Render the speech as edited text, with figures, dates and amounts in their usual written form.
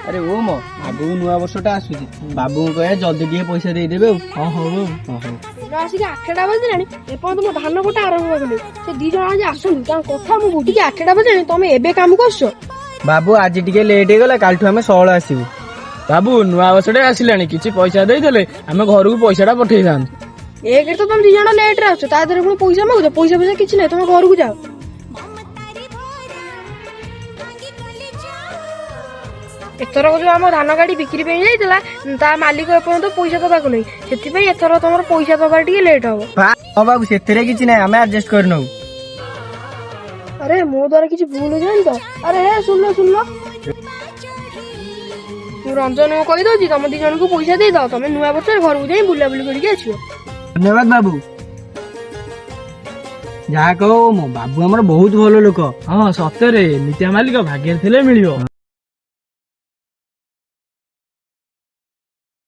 ଆରେ ଓ ମ, ଆଗକୁ ନୂଆ ବର୍ଷଟା ଆସୁଛି, ବାବୁଙ୍କୁ କହିବା ଜଲ୍ଦି ଟିକେ ପଇସା ଦେଇଦେବେ ଆଉ। ହଁ, ହଉ ଆଉ। ହଁ, ହଉ। ଦିନ ଆସିକି 8ଟା ବାଜିଲାଣି, ଏପର୍ଯ୍ୟନ୍ତ ମୋ ଧାନ କଟା ଆରମ୍ଭ କରିନି। ସେ ଦି ଜଣ ଆଜି ଆସନ୍ତୁ, ତାଙ୍କ କଥା ମୁଁ ବୁଝିକି। 8ଟା ବାଜିଲାଣି, ତମେ ଏବେ କାମକୁ ଆସୁଛ? ବାବୁ, ଆଜି ଟିକେ ଲେଟ୍ ହେଇଗଲା, କାଲିଠୁ ଆମେ ସଅଳ ଆସିବୁ। ବାବୁ, ନୂଆ ବର୍ଷଟେ ଆସିଲାଣି, କିଛି ପଇସା ଦେଇଦେଲେ ଆମେ ଘରକୁ ପଇସାଟା ପଠେଇଥାନ୍ତୁ। ଏକରେ ତ ତମେ ଦି ଜଣ ଲେଟରେ ଆସୁଛ, ତା ଦେହରେ ପୁଣି ପଇସା ମାଗୁଛ। ପଇସା ଫଇସା କିଛି ନାହିଁ, ତମେ ଘରକୁ ଯାଅ। ଏଥରକ ଯୋଉ ଆମ ଧାନ ଗାଡି ବିକ୍ରି ପାଇଁ ଯାଇଥିଲା, ତା ମାଲିକ ଏପର୍ଯ୍ୟନ୍ତ ପଇସା ଦବାକୁ ନାହିଁ। ସେଥିପାଇଁ ଏଥର ତମର ପଇସା ଦବାର ଟିକେ ଲେଟ୍ ହବ। ହଁ ବାବୁ, ସେଥିରେ କିଛି ନାହିଁ, ଆମେ ଆଡଜଷ୍ଟ କରିନବୁ। ଆରେ, ମୋ ଦ୍ଵାରା କିଛି ଭୁଲ ହେଇଯାଏନି ତ? ଆରେ ହେ, ଶୁଣିଲ ଶୁଣିଲ, ମୁଁ ରଞ୍ଜନକୁ କହିଦଉଛି, ତମ ଦି ଜଣଙ୍କୁ ପଇସା ଦେଇଦବ। ତମେ ନୂଆ ବର୍ଷରେ ଘରକୁ ଯାଇ ବୁଲାବୁଲି କରିକି ଆସିବ। ଧନ୍ୟବାଦ ବାବୁ। ଯାହା କହୁ, ମୋ ବାବୁ ଆମର ବହୁତ ଭଲ ଲୋକ। ହଁ, ସତରେ ଏମିତିଆ ମାଲିକ ଭାଗ୍ୟରେ ଥିଲେ ମିଳିବ।